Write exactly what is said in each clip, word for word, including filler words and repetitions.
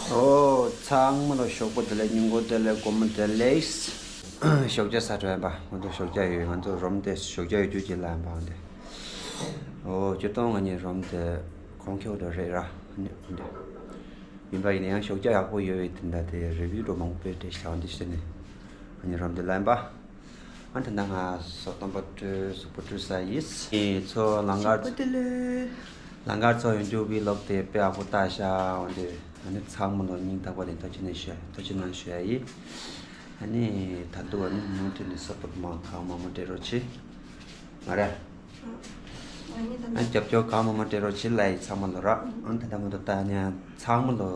ཨོ། ཚང་མ་ལ་ཞོགས་པ་བདེ་ལེགས། ཉིན་གུང་བདེ་ལེགས། དགོང་མོ་བདེ་ལེགས། ཞོགས་ཇ་ཟ་འགྲོ་ཡིན་པ། ང་ཚོ་ཞོགས་ཇ་ཡོད། ང་ཚོ་རོམ་དེ་ཞོགས་ཇ་ཡོད་རྒྱུ་ཅིག་ལ་ཡིན་པ། འོ་དེ། ཨོ། སྤྱིར་བཏང་ང་གཉིས་རོམ་དེ་གོང་ཁེ་འོ་དེ་རེད་ར། འོ་དེ་ཡིན་པ་ཡིན་ན་ཡང་ཞོགས་ཇ་ཡག་པོ་ཡོད་པའི་དེ་འདྲ་དེ་རི་བིའུ་འགྲོ་མང་པོ་སྤྲད་བྱ་བ་འདི་བྱས་ནས་ང་གཉིས་རོམ་དེ་ལ་ཡིན་པ། ཨ་ད་ལྟ་ང་སོ་སྟོན་པ་སྤྲོད་གཟུགས་པོ་སྤྲོད་ས་ཡིས། ཚོ་ལང་ཀར། ལང་ཀར་ཚོ་ཡོང་རྒྱུ་བི་ལོག་དེ་དཔེ་ཡག་པོ་ལྟ་ཤག་འོ་དེ། ཨ་ནི་ཚང་མ་ལོ་སྙིང་ཐག་པ་ནས་ཐུགས་རྗེ་ཆེ་ཞུ། ཐུགས་རྗེ་ཆེ་ཞུ་ཡ་ཡིན། ཨ་ནི་ད་དུང་ཨ་ནི་མུ་མཐུད་ནས་སབ་པོར་མང་གང་མང་མང་སྤྲད་རོགས་བྱེད། ང་རེ། ཨ་ནི་རྒྱབ་སྐྱོར་གང་མང་མང་སྤྲད་རོགས་བྱེད་ལ་ཡི་ཚང་མ་ལོ་ར། ཨ་ད་ལྟ་མ་གཏོགས་ད་ནི་ཚང་མ་ལོ་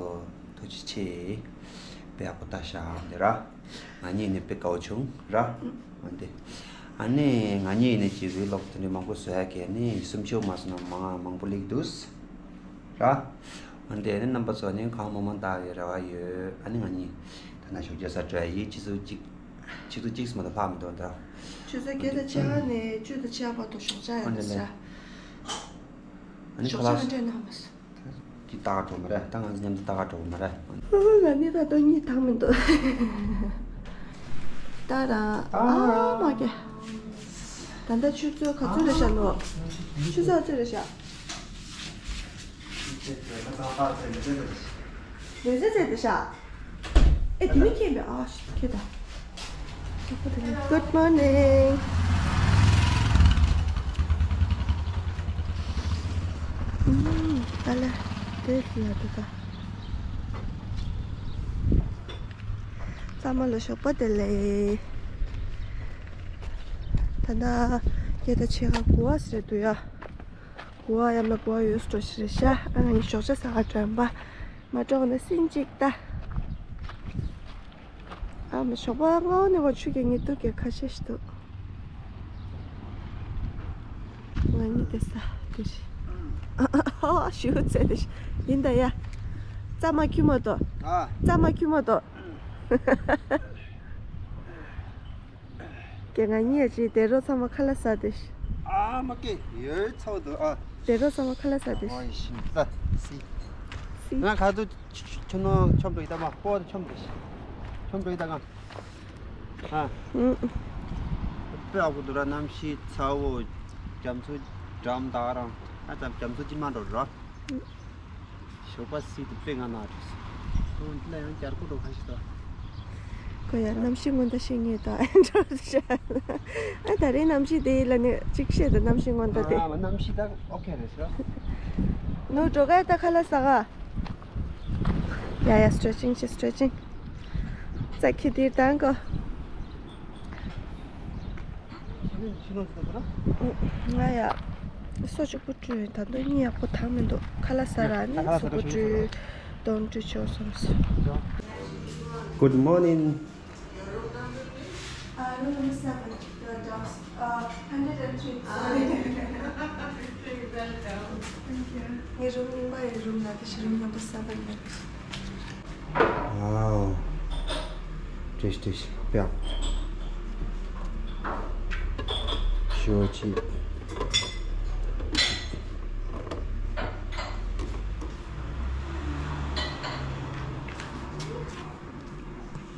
ཐུགས་རྗེ་ཆེ། དཔེ་ཡག་པོ་ལྟ་ཤག་འོ་དེ་ར། ང་གཉིས་ནི་དཔེ་དགའ་བོ་བྱུང་ར། འོན་ཏེ། ཨ་ནི་ང་གཉིས་ནི་ཀྱི་བི་ལོག་དེ་འདྲ་མང་པོ་བཟོ་ཡ་གི་ནི་སུམ་ཅུ་མ་བཟོ་ན་མང་མང་པོ་ལེགས་འདུག་ར། འོན་ཏེ་ནི་རྣམ་པ་ཚོ་ནི་གང་མང་མང་ལྟ་བའི་རེ་བ་ཡོད། ཨ་ནི་ང་གཉིས་ད་ན་ཞོགས་ཇ་ཟ་འགྲོ་ཡ་ཡིན། ཆུ་ཚོད་གཅིག་ཆུ་ཚོད་གཅིག་མ་གཏོགས་ལྷག་མི་འདུག་འདྲ། ཆུ་ཚོད་བརྒྱད་དང་ཕྱེད་ཀ་ནས་བཅུ་དང་ཕྱེད་ཀ་བར་དུ་ཞོགས་ཇ་ཡོད་འོན་ཏེ་ཟ། ཨ་ནི་ཞོགས་ཇ་ཁ་ལག་མ་སྤྲད་ན་མ་སོང་། དེ་ལྟ་ག་འགྲོ་མ་རེད། ད་ང་ཚོ་མཉམ་དུ་ལྟ་ག་འགྲོ་མ་རེད། ང་ནི་ད་དུང་གཉིད་ཐག་མི་འདུག་ད་ར། ཨ་མ་ཀེ། ད་ལྟ་ཆུ་ཚོད་ག་ཚོད་རེད་ཤག་ལོ། ཆུ་ཚོད་ག་ཚོད་རེད་ཤག་ལུས་རྩལ་རྩེད་དེ་ཤག་ཨེ་དེ་མི་ཁྱེད་པས། ཨ་ཤི་ཁྱེད་ད། Good morning. ཨུམ། ད་ལེ། དེ་ལ་དེ་ད། ཚང་མ་ལ་ཞོགས་པ་བདེ་ལེགས། ད་ལྟ་སྐད་ད་ཆེ་ཁ་གོ་བ་ཟེར་འདུག་ཡ། གོ་བ་ཡ་མ་གོ་བ་ཡོད་སྤྲོ་ཞིག་རེད་ཤག་ཨ་ང་ཡི་ཞོགས་ཇ་ཟ་ག་འགྲོ་ཡིན་པ། མ་འགྲོ་ན་སེམས་གཅིག་ལྟ། ཨ་མ་ཞོགས་པ་སྔ་བོ་ནས་ཁོ་ཆུ་རྐྱལ་ཉི་གདུགས་རྐྱལ་ཁ་ཤས་ཤིག་འདུག་ང་གཉིས་དེ་ས་དེ་རེད། ཨ་ཞུ་ཚེ་དེ་ཡིན་ད་ཡ། རྩ་མ་ཁྱུ་མ་དོ། ཨ། རྩ་མ་ཁྱུ་མ་དོ། ཀྱེ་ང་གཉིས་ཡ་ཅི་དེ་རོ་ཚང་མ་ཁ་ལ་ས་དེ། ཨ་མ་ཀེ་ཡོད་ཚོགས་འདུག་ཨ། དེ་རོ་ཚང་མ་ཁ་ལ་ས་དེ། ཨོ་ཡི་ཤིང་ས་སི། སི། ང་ཁ་ཐུག་ཆུ་ནོ་ཆོམ་འགྲོ་ཡི་ད་མ་ཧོ་ཆོམ་འགྲོ་ཤི། ཆོམ་འགྲོ་ཡི་ད་ང་། ཨ། ཨུ། དཔེ་ཡག་པོ་འདུག་ར། གནམ་གཤིས་ཚ་བོ། རྒྱ་མཚོ་འགྲམ་དག་རང་ཨ་ཙམ་རྒྱ་མཚོ་ཅི་མ་འགྲོ་ར། ཞོགས་པ་སི་དེ་དཔེ་ང་ན་རེད། ཨོ་འདི་ལ་ཡང་རྒྱལ་པོ་འགྲོ་ག་ཞིག་ད། ཁོ་ཡང་གནམ་གཤིས་སྔོན་བརྡ་ཤེས་ངེས་ད་ཨེ་འགྲོ་ཤ། ཨ་ད་རེས་གནམ་གཤིས་དེ་ལ་ནི་གཅིག་བཤད་ད་གནམ་གཤིས་སྔོན་བརྡ་དེ། ཨ་གནམ་གཤིས་ད་ཨོ་ཁེ་རེད་ཤག་ནུ་འགྲོ་ག་ད་ཁ་ལག་ཟ་ག་ཡ་ཡ་སི་ཊེ་ཆིང་བྱེད། སི་ཊེ་ཆིང་། ཙ་ཁི་དིར་དང་གོ། ང་ཡ། སོ་གཅིག་པུ་བཀྲུས། ད་དུང་གཉིད་ཡག་པོ་ཐག་མི་འདུག་ཁ་ལག་ཟ་ར་ནི་གཟུགས་པོ་བཀྲུས། གདོང་བཀྲུས་ཆོག་བསམ་སོང་། Good morning. Uh, room number seven, the downstairs. Uh, hundred and three. Sorry. Thank you. ངའི་རུམ་རྙིང་པ་ཡི་རུམ་ལ་དེ་ཤི་རུམ་ནམ་བར་སེ་བེན་ནས། Wow. Tasty. Yeah. Sure.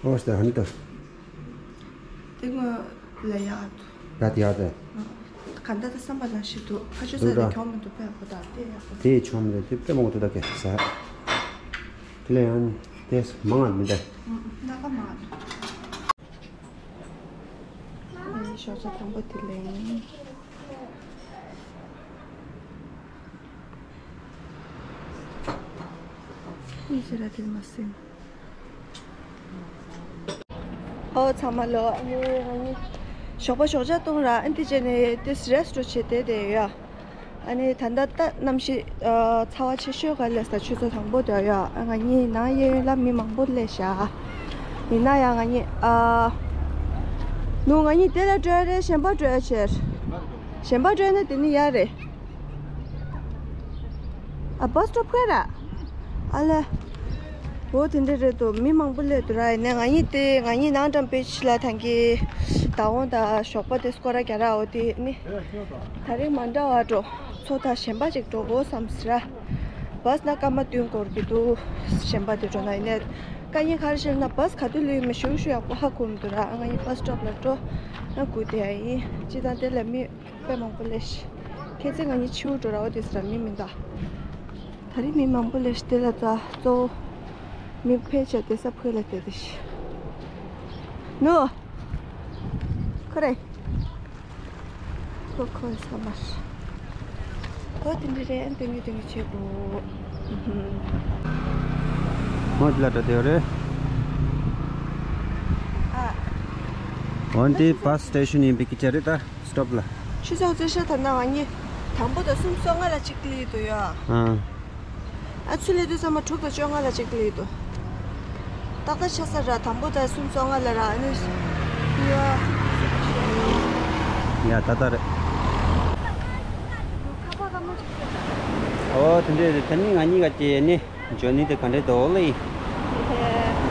What's the hunter? དེ་ང་ལ་ཡག་འདུག་ད་དེ་ཡག་དེ། ག་འདྲ་ད་བསམ་པ་ནང་བཞིན་འདུག་ཁ་ཆུ་ཟ་དེ་གྱོང་མི་འདུག་དཔེ་ཡག་པོ་དང་དེ་ཡག་པོ། དེ་ཆོམ་རེད། དེ་དཔེ་མང་པོ་འདུག་ད་གེ་ཟ། དེ་ལས་ཡང་དེ་མང་ང་མི་འདྲ། སྣ་ཁ་མང་འདུག་ཨ་ནི་ཞོགས་ཇ་དང་པོ་དེ་ལེན། ཨི་ཟེར་ར་དེ་མ་སེམས། ཨོ་ཚང་མ་ལོ། ཨ་ནི་ང་གཉིས་ཞོགས་པ་ཞོགས་ཇ་བཏུང་ར། ཨ་ནི་དེ་རྗེས་ནས་དེ་རེ་སི་ཊི་རོ་བྱས་བསྡད་བསྡད་ཡོད། ཨ་ནི་ད་ལྟ་ད་གནམ་གཤིས་ཚ་བ་ཆེ་ཤོས་ག་ལས་ད་ཆུ་ཚོད་དང་པོ་དེ་ཡོད། ཨ་ང་གཉིས་ནང་གཡས་གཡོན་ལ་མི་མང་པོ་སླེབས་ཤག་ཡིན་ན་ཡང་ང་གཉིས་ཨ་ནུ་ང་གཉིས་དེ་ལ་འགྲོ་ཡ་རེད། གཞན་པ་འགྲོ་ཡ་ཆེར། གཞན་པ་འགྲོ་ན་དེ་ནི་ཡ་རེད། ཨ་བྷ་སི་སི་ཊོབ་ཁ་ར། ཨ་ལ། འོ་དེ་འདྲ་རེད་དོ། མི་མང་པོ་སླེབས་འདུག་ར། ཡིན་ནའི་ང་གཉིས་དེ་ང་གཉིས་ནང་འགྲམ་པའི་ཕྱི་ལ་ཐང་གི་བདག་དབང་དང་ཞོགས་པ་དེ་སྐོར་ར་རྒྱག་ར། འོ་དེ་ནི་ད་རེས་མ་འདྲ་བ་འགྲོ་ཚོ་ད་གཞན་པ་ཅིག་འགྲོ་དགོས་བསམ་ཟེར་ར། བྷ་སི་ནང་སྐར་མ་བདུན་འགོར་གྱི་འདུག་གཞན་པ་དེ་འགྲོ་ན་ཡིན་ནས། དཀའ་ངལ་ག་རེ་ཞིག་ན་བྷ་སི་ག་དུས་ལུས་ཡིན་མིན་ཞུ་ཞུ་ཡག་པོ་ཧ་གོ་མི་འདུག་ར། ང་གཉིས་བྷ་སི་སི་ཊོབ་ལ་འགྲོ་ན་སྒུག་བསྡད་ཡ་ཡིན། སྤྱིར་བཏང་དེ་ལ་མི་དཔེ་མང་པོ་སླེབས་ཤག་ཁྱེད་ཚོ་ང་གཉིས་ཕྱི་པོ་འགྲོ་ར། འོ་དེ་སུ་ར་མི་མི་འདུག་ད་རེས་མི་མང་པོ་སླེབས་ཤག་དེ་ལ་ད་གཙོ་བོ་མི་ཕལ་ཆེར་བསྡད་ས་ཕུ་ལ་བསྡད་དེ་ཤག་ནུ། ཁོ་རེ། ཁོ་ཁོ་ས་མར། ཁོ་དེ་འདྲ་རེད། ཨན་སྟོན་གྱི་སྟོན་གྱི་བྱེད་དགོས། ཧུམ། ཧུམ། ཧོ་དེ་ལ་འགྲོ་དེ་ཡོད་རེད། ཨ། འོན་ཏེ་བྷ་སི་སི་ཊེ་ཤན་ཡིན་པའི་སྐད་ཆ་རེད་ད། སི་ཊོབ་ལ། ཆུ་ཚོད་བརྩི་ཤག་ད་ནང་ང་གཉིས་དང་པོ་དང་སུམ་སོ་ལྔ་ལ་གཅིག་སླེབས་འདུག་ཡ། ཨ། ཨ་ཆུ་ལེ་དུས་ཚང་མ་དྲུག་དང་བཅོ་ལྔ་ལ་གཅིག་སླེབས་འདུག་ཏག་ཏག་ཆགས་ས་ར། དང་པོ་དང་སུམ་སོ་ལྔ་ལ་ར། ཨ་ནི་ཡ། ཡ་ད་ད་རེད། ཁ་པར་ཁ་མོ་ཅིག་ཟེར། ཨོ་དེ་འདྲས་རེད། ད་ནི་ང་གཉིས་ཀ་དེ་ནི། ཇོ་ནི་དེ་ག་འདྲས་འདུག་ལེ། ཧེ།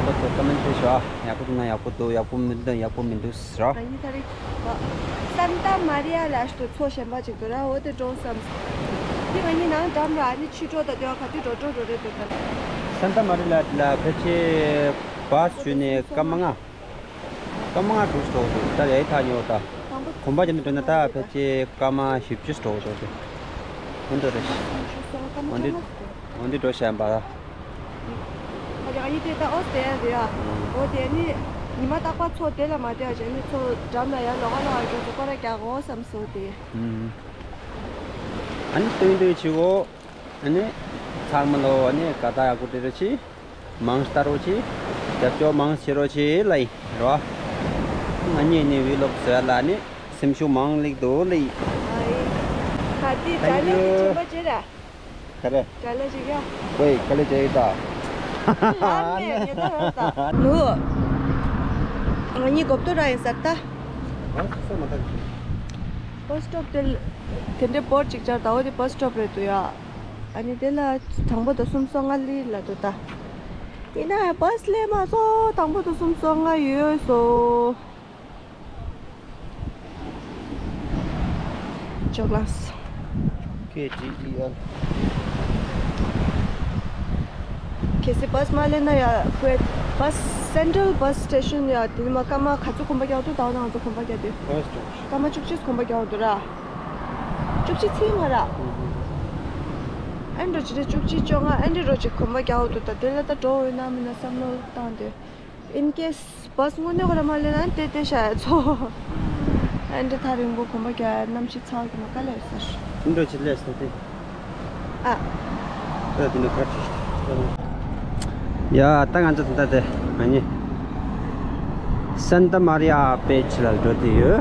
ཁོ་ཚོ་ཀོ་མེན་ཊི་རེ་ཞུ་ཨ། ཡག་པོ་འདུག་ན་ཡག་པོ་འདུག་ཡག་པོ་མི་འདུག་ན་ཡག་པོ་མི་འདུག་ཟེར་རོ། ང་གཉིས་ད་རེས་སན་ཏ་མ་རི་ཡ་ལ་ཞུ་མཚོ་གཞན་པ་ཅིག་འདུག་ར། འོ་དེ་འགྲོ་བསམ། དེ་ང་གཉིས་ནང་འགྲམ་ར། ཨ་ནི་ཕྱི་དྲོ་དང་དེ་བ་ག་དུས་འགྲོ་འགྲོ་འགྲོ་རེད་འདུག་ད། སན་ཏ་མ་རི་ཡ་ལ་ཕལ་ཆེར་བྷ་སི་བརྒྱུད་ནས་སྐར་མ་ལྔ། སྐར་མ་ལྔ་དྲུག་ཙམ་འགྲོ་འདུག་ད་ཡའི་ཐག་ཉེ་བོ་ད། དང་པོ་གོམ་པ་རྒྱབ་ནས་འགྲོ་ན་ད་ཕལ་ཆེར་སྐར་མ་བཞི་བཅུ་འགྲོ་འགྲོ་འདུག་འོན་ཏེ་རེད། འོན་ཏེ། འོན་ཏེ་འགྲོ་བཞིན་པ། ཨ་ཡ་ཡི་དེ་ད་ཨོ་སྟེ་ཡ་རེད་ཡ། འོ་དེ་ནི་ཉི་མ་རྟག་པར་མཚོ་དེ་ལ་མ་བསྡད་བྱས་ནི་མཚོ་འགྲམ་ལ་ཡར་ལོག་ག་ལོག་ག་འགྲོ་ཚོ་སྐོར་ར་རྒྱག་འོ་བསམ་སོང་དེ། ཨ་ནི་སྟོན་སྟོན་བྱེད་འོ། ཨ་ནི་ཚང་མ་ལོ་ཨ་ནི་ག་ད་ཡག་པོ་དེ་རེད་ཆི། མང་ལྟ་རོགས་གྱིས། རྒྱབ་སྐྱོར་མང་བྱེད་རོགས་གྱིས་ལ་ཡིན་རོ། ང་གཉིས་ནི་བི་ལོག་བཟོ་ཡ་ལ་ནི་སེམས་ཤུགས་མང་ལེགས་འདུག་ལ་ཡིན། ཨ་ཡིན། ག་དེ་དྲ་ལས་ཀྱི་ཆེན་པོ་བྱེད་ར། ག་རེ། དྲ་ལས་ཅིག་ཡ། ཝེ་ག་ལས་བྱེད་ཡོད་ད། ལ་མེ་ཉེ་ད་ར་ད། ནུ། ང་གཉིས་གོབ་ཏོ་ར་ཡིན་ས་ད། ང་ཚོ་མ་ད་གི། བྷ་སི་སི་ཊོབ་དེ་དེ་འདྲའི་བོར་ཅིག་བཅར་ད། འོ་དེ་བྷ་སི་སི་ཊོབ་རེད་འདུག་ཡ། ཨ་ནི་དེ་ལ་དང་པོ་དང་གསུམ་སོ་ལྔ་ལི་ལ་འདུག་ད། ཡིན་ན་ཡང་བྷ་སི་སླེབས་མ་སོང་། དང་པོ་དང་གསུམ་སོ་ལྔ་ཡོལ་སོང་། ཇོག་ལངས། ཀེ་ཇི་ཨི་ཨེལ། གལ་སྲིད་བྷ་སི་མ་སླེབས་ན་ཡ། ཁོའི་བྷ་སི་སེན་ཊྲལ་བྷ་སི་སི་ཊེ་ཤན་ཡ། དེ་མ་སྐར་མ་ག་ཚོད་གོམ་པ་རྒྱག་འདུག་ད་ང་ཚོ་གོམ་པ་རྒྱག་དུས། བྷ་སི་ཅོག་སྐར་མ་བཅུ་གཅིག་གོམ་པ་རྒྱག་འདུག་ར། བཅུ་གཅིག་ཚིག་མ་ར། ཨེ་འགྲོ་ཅི་རེད། བཅུ་གཅིག་བཅོ་ལྔ་ཨེ་འདྲ་རོ་ཅིག་གོམ་པ་རྒྱག་འདུག་ད་དེ་ལ་ད་འགྲོ་འོས་ན་མིན་ན་བསམ་བློ་བཏང་དུས། ཨིན་ཀེ་སི་བྷ་སི་དངོས་གནས་ཁོ་ར་མ་སླེབས་ན་དེ་དེ་ཤ་ཡ་ཚོ། ཨེ་འདྲ་ཐག་རིང་པོ་གོམ་པ་རྒྱག་ཡ་གནམ་གཤིས་ཚ་གི་མ་དཀའ་ལས་ཟེར། ཨེ་འགྲོ་ཅི་ལས་ཟེར་དེ། ཨ། ད་དེ་ནི་ཁ་ཁྲིད། ཡ་ད་ང་ཚོ་ད་ལྟ་དེ་ང་གཉིས་སན་ཏ་མ་རི་ཡ་བིཆ་ལ་འགྲོ་དེ་ཡོད།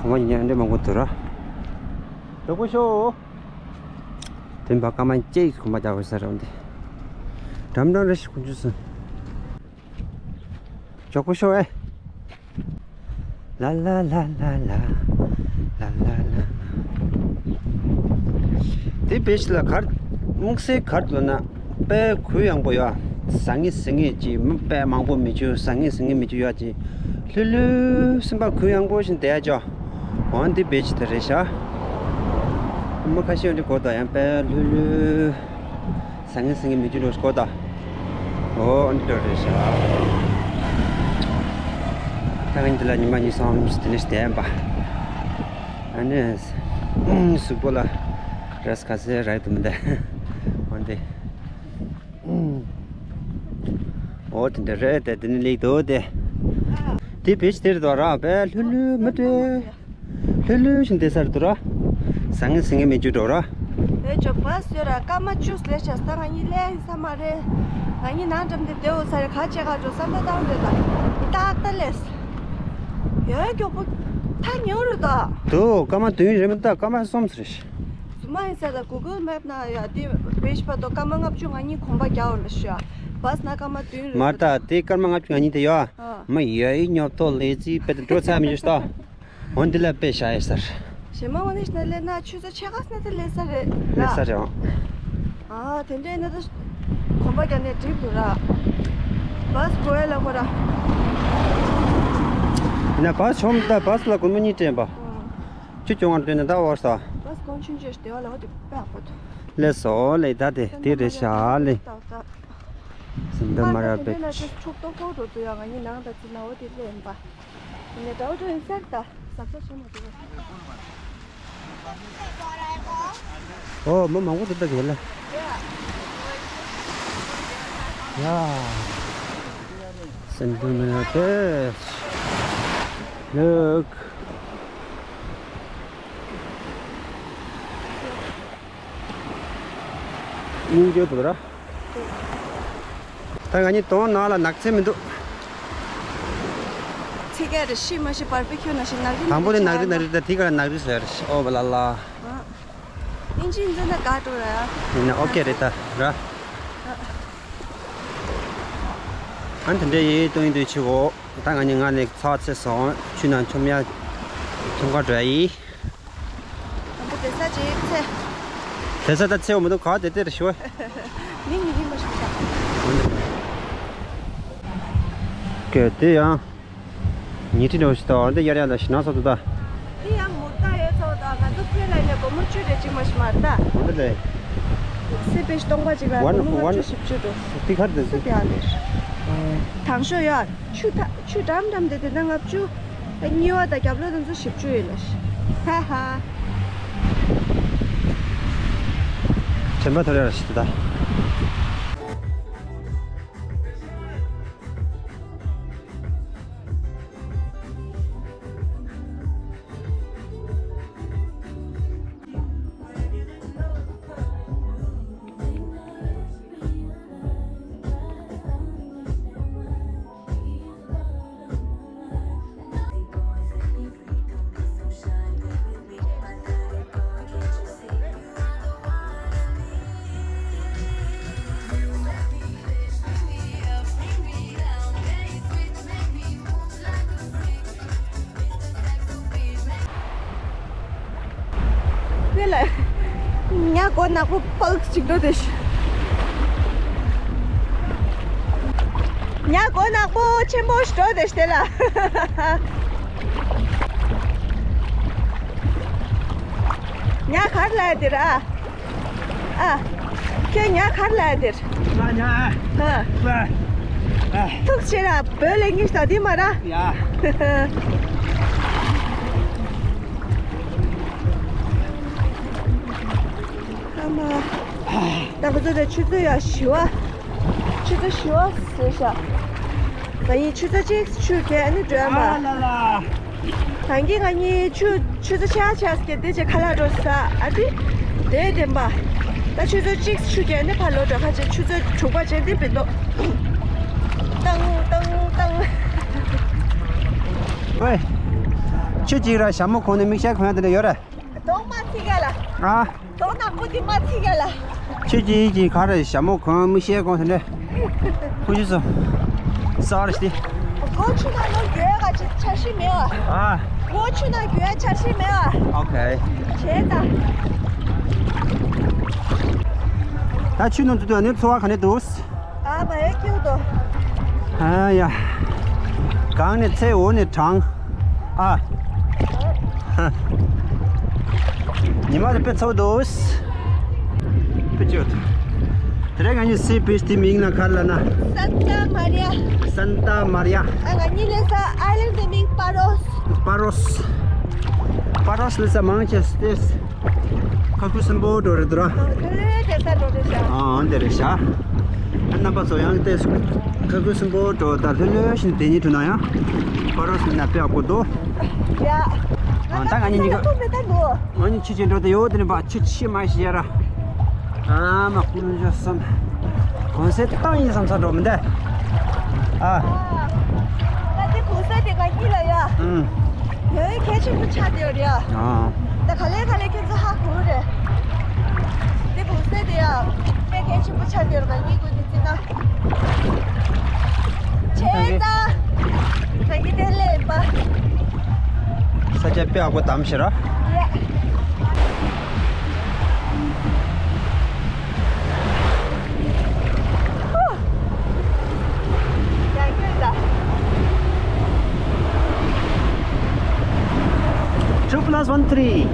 གོམ་པ་ཉན་འདྲེ་མང་པོ་འདུག་ར། འགྲོ་དགོས་ཤོག་དེ་འབའ་སྐར་མ་གཅིག་གོམ་པ་རྒྱག་དགོས་ས་རེད་འདི། འགྲམ་འགྲམ་རེ་ཞིག་ཁུ་འཇུ་སོང་། མགྱོགས་པོ་ཤོག་ཨེ། ལ་ལ་ལ། དེ་བིཆ་ལ་གར་དམིགས་བསལ་གར་ལ་ན་དཔེ་གུ་ཡངས་པོ་ཡོད། ཟང་ངེ་ཟིང་ངེ་ཅིག་མི་དཔེ་མང་པོ་མི་བྱུང་། ཟང་ངེ་ཟིང་ངེ་མི་བྱུང་ཡོད་ཅིག་ལྷོད་ལྷོད་སེམས་པ་གུ་ཡངས་པོ་ཞིག་བསྡད་ཡ་ཅོག་འོན་ཏེ་བིཆ་དེ་རེད་ཤག་མི་ཁ་ཤས་འདི་གོ་ད་ཡང་དཔེ་ལྷོད་ལྷོད། ཟང་ངེ་ཟིང་ངེ་མི་འཇུ་འགྲོ་སྐོར་དང་། ཨོ་འདི་འདྲ་རེད་ཤག་ད་ངས་འདི་ལ་ཉི་མ་གཉིས་གསུམ་དེ་ནས་བསྡད་པ། ཨ་ནི་གཟུགས་པོ་ལ་རེས་ག་ཚད་རག་འདུག་མི་འདུག་འོ་འདི། ཨོ་དེ་འདྲ་རེད་དེ། དེ་ནི་ལེགས་འདུག་དེ། དེ་བེད་སྤྱད་དེ་རེད་དོ་ར། དཔེ་ལྷོད་ལྷོད་མི་འདྲ། ལྷོད་ལྷོད་བཞིན་བསྡད་ས་རེད་དོ་ར། ཟང་ངེ་ཟིང་ངེ་མི་འཇུག་འགྲོ་ར། ཨེ་ཇོ་བྷ་སི་ཡོད་ར། སྐར་མ་བཅུ་སླེབས་ཤག་ད་ང་གཉིས་སླེབས་ཡིན་ས་མ་རེད། ང་གཉིས་ནང་འགྲམ་དེ་བསྡད་འོ་ས་རེད། ག་བྱེད་ག་འགྲོ་བསམ་བློ་བཏང་བསྡད་ད། ཏག་ཏག་སླེབས། ཡོད་མགྱོགས་པོ། ཐག་ཉེ་བོ་རེད་ད། དོ་སྐར་མ་བདུན་རེད་མི་ད། སྐར་མ་གསུམ་ཙམ་རེད། རྫུན་མ་ཡིན་ས་ད། གུ་གལ་མེབ་ན་ཡ་དེ་བེད་སྤྱད་དོ་སྐར་མ་ལྔ་བཅུ་ང་གཉིས་གོམ་པ་རྒྱག་འོ་ལ་ཤོད། བྷ་སི་ན་སྐར་མ་བདུན་རེད། མ་ད་དེ་སྐར་མ་ལྔ་བཅུ་ང་གཉིས་དེ་ཡོད། ཨ། མ་ཡ་ཡི་ཉོབ་ཐོ་ལེ་ཙི་པེ་ཏི་འགྲོ་ཚར་མི་ཤེས་ད། འོན་ཏེ་ལ་དཔེ་བྱ་ཡི་ཟེར། གཞན་མ་འོ་ནི་ཤི་ན་ལས་ན་ཆུ་ཚོད་ཕྱེད་ཀ་སྣ་ཚོགས་ལས་ས་རེད་ལ། ལས་ས་རེད་ཨང་། ཨ་དེ་འདྲའི་ན་ད་གོམ་པ་རྒྱག་ནས་འགྲིག་འདུག་ར། བྷ་སི་གོ་ཡ་ལ་ཁོ་ར། ཡིན་ན་བྷ་སི་ཆོམ་ད་བྷ་སི་ལ་སྒོར་མོ་གཉིས་སྤྲད་པ། ཨང་། ཆུ་སྐྱོང་བར་འདོད་ན་ད་བར་ས། བྷ་སི་གོང་ཆུང་ཆུང་ཞིག་དེ་བ་ལ་འོ་དེ་དཔེ་ཡག་པོ་འདུག་ལས་སོ་ལས་ད་དེ་དེ་རེད་ཤག་ལས། སེན་ཏ་མ་ར་བེ་ཆི། ཕར་ད་དེ་ནས་ཕྱུགས་ཏོག་ཏོག་འགྲོ་འདུག་ཡ། ང་གཉིས་ནང་ད་ཚི་ན་འོ་དེ་ལས་ཡིན་པ། ཡིན་ནའི་འདྲ་བོ་འགྲོ་ཡིན་ཟེར་ད། ཟབ་ཟབ་བྱེད་མ་འདུག་བ། ཨོ་མི་མང་པོ་འདུག་ད་གས་ལ། ཡ། སེན་ཏ་མ་ར་བེ་ཆི། Look. སྙིང་རྗེ་པོ་འདུག་ར། ད་ང་གཉིས་དོང་ནང་ལ་ནག་ཚལ་མི་འདུག་ཚིག་ག་རེ་ཤི་མ་ཤི་བར་པི་ཁྱུ་ན་ཤི་ནག་རི། དང་པོ་ནི་ནག་རི་ནག་རི་ད་དེ་ག་ལ་ནག་རི་ཟེར། ཨོ་བ་ལ་ལ། ཨིན་ཇི་འཛིན་ན་དགའ་འགྲོ་ར། ཡིན་ན་ཨོ་ཀེ་རེད་ད་ར། ཨ་ནི་དེ་འདྲ་ཡིན་སྟོན་ཡིན་དུས་ཆི་འོ། ད་ང་གཉིས་ང་ནས་ཚ་ཚེ་སོང་ཆུ་ནང་འཁྱོམ་ཡ་འཁྱོམ་ག་འགྲོ་ཡ་ཡིན། དང་པོ་བསྡད་ས་ཅིག་ཚེ། བསྡད་ས་ད་ཚེ་འོ་མི་འདུག་ག་དེ་དེར་ཞུ། མིང་མི་རིང་མ་ཞུ་ད། གལ་ཏེ་ཡང་། ཉི་ཁྲི་འགྲོ་ཞིག་ད་འོ་འདི་ཡར་ཡར་ལ་ཞི་ན་ས་འདུག་ད། འདི་ཡང་མུར་ད་ཡོད་ཚོ་ད་ང་ཚོ་ཁོས་ལ་ནས་སྒོར་མོ་བཅུ་རེ་གཅིག་མ་ཞིག་མར་ད། འོ་འདི་རེད། སི་པེ་ཤི་སྟོང་པ་གཅིག་ལ་ཝན་སྒོར་མོ་ཝན་བཅུ་བཞི་བཅུ་འགྲོ། སི་ཁར་དེ་སི་སི་དེ་ཨ་ལེར། དང་ཤོས་ཡོད། ཆུ་ཐ་ཆུ་འགྲམ་འགྲམ་དེ་དེ་ན་ལྔ་བཅུ། གཉིས་པ་དང་རྒྱབ་ལོགས་དེ་ཚོ་བཞི་བཅུ་ཡོད་ལ་ཤི། ཧ་ཧ། དྲན་པ་ཐོར་ཡ་ལ་ཤི་ད། དེ་ལ་ཉ་གོ་ནག་པོ་པགས་ཅིག་འགྲོ་དེ་ཤི། ཉ་གོ་ནག་པོ་ཆེན་པོ་ཞིག་འགྲོ་དེ་ཤི་དེ་ལ། ཉ་གར་ལ་དེ་ར། ཨ། ཁྱོད་ཉ་གར་ལ་དེར། ང་ཉ། ཧ། ཨ། ཨ། ཐུགས་ཆེ་ར་བོད་ལས་ངེས་ད་དི་མ་ར། ཡ། ཨ་མ། ད་ཁོ་ཚོ་དེ་ཆུ་ཚོད་ཡ་བཞི་བ། ཆུ་ཚོད་བཞི་བ་ཟེར་ཤག་ང་གཉིས་ཆུ་ཚོད་གཅིག་ཆུ་གས་ནི་འགྲོ་ཡ་མ། ཨ་ལ་ལ། གང་གི་ང་གཉིས་ཆུ་ཆུ་ཚོད་ཆ་ཆ་སྐད་དེ་ཆེ་ཁ་ལག་འགྲོ་ས་ཨ་ཏི། དེ་བདེན་པ། ད་ཆུ་ཚོད་གཅིག་ཆུ་གས་ནི་ཕར་ལོག་འགྲོ་ཁ་ཆེ་ཆུ་ཚོད་དྲུག་པ་ཆེ་འདི་བིན་དོ། ཏང་ཏང་ཏང་། ཝེ། ཆུ་གཅིག་ར་ཞྭ་མོ་གོན་ནས་མིག་ཤེལ་གོན་ཡ་དེ་འདྲ་ཡོད་རེད། གདོང་མ་ཚིག་ག་ལ། ཨ། གདོང་ནག་པོ་དེ་མ་ཚིག་ག་ལ། ཁྱེད་ཀྱིས་ཀྱིས་ག་རེ་ཞྭ་མོ་གོན་མིག་ཤེལ་གོན་དེ་འདྲ། ཁུ་ཤི་སོ། སོ་རི་སྟི། སྒོ་ཆུ་ནང་ལོ་རྒྱུས་ག་ཅི་འཆར་གཞི་མེད་བ། ཨ། སྒོ་ཆུ་ནང་རྒྱུས་འཆར་གཞི་མེད་བ། ཨོ་ཁེ། བྱས་ཙང་། ད་ཆུ་ནང་དུ་དུ་ནི་འཚོ་བ་ག་ནས་འདུག་ཨ་མ་ཡེ་ཁྱེའུ་དོ། ཨ་ཡ། གང་ནས་ཚེ་འོ་ནས་དྲང་། ཨ། ཉི་མ་དེ་དཔེ་ཚོགས་འདུག་དཔེ་ཅོད། དེ་རིང་ང་གཉིས་སི་པིཆ་དེ་མིང་ལ་ག་རེ་ལབ་ན། སན་ཏ་མ་རི་ཡ། སན་ཏ་མ་རི་ཡ། ཨ་ང་གཉིས་ལས་ས་ཨའི་ལན་ཌི་མིང་པ་རོས། པ་རོས། པ་རོས་ལས་ས་མང་ཆེ་སྟེ། ཁ་ཁུ་སིམ་པོ་འགྲོ་རེད་དོ་ར། ཨ་དེ་རེད་ཤག་ཨ་འདི་རེད་ཤག་ཨ་རྣམ་པ་ཚོ་ཡང་ལྟས་སོང་། ཁ་ཁུ་སིམ་པོ་འགྲོ་ད་ལྷོད་ལྷོད་བཞིན་དེ་ཉིད་འགྲོ་ན་ཡང་། པ་རོས་ནི་ན་དཔེ་ཡག་པོ་འདུག་ཡ། ཨ་ད་ང་གཉིས་གཉིས་ཀ་ང་གཉིས་ཆུ་ཆེན་འགྲོ་དེ་ཡོད་དེ་ནི་བ་ཆུ་ཆེ་མ་ཤི་ཡ་ར། ཨ་མ་ཀུན་སྦྱོར་གསུམ། གོང་ཚད་བཏང་ཡིན་བསམ་ཚ་འགྲོ་མི་འདའ། ཨ། ད་དེ་གོང་ཚད་དེ་ང་གཉིས་ལ་ཡ། ཨུམ། ཡོད་གལ་ཆེན་པོ་ཆགས་བསྡད་ཡོད་རེད་ཡ། ཨ། ད་ག་ལེ་ག་ལེ་ཁྱེད་ཚོ་ཧ་གོ་རེད། དེ་གོང་ཚད་དེ་ཡ། དཔེ་གལ་ཆེན་པོ་ཆགས་བསྡད་ཡོད་ང་གཉིས་ཀུན་དེ་བརྩི་ན། བྱས་ཙང་། ང་གཉིས་དེ་ལས་པ། ས་ཆ་དཔེ་ཡག་པོ་དམ་ཤེས་ར། ཡ། Two plus one, three.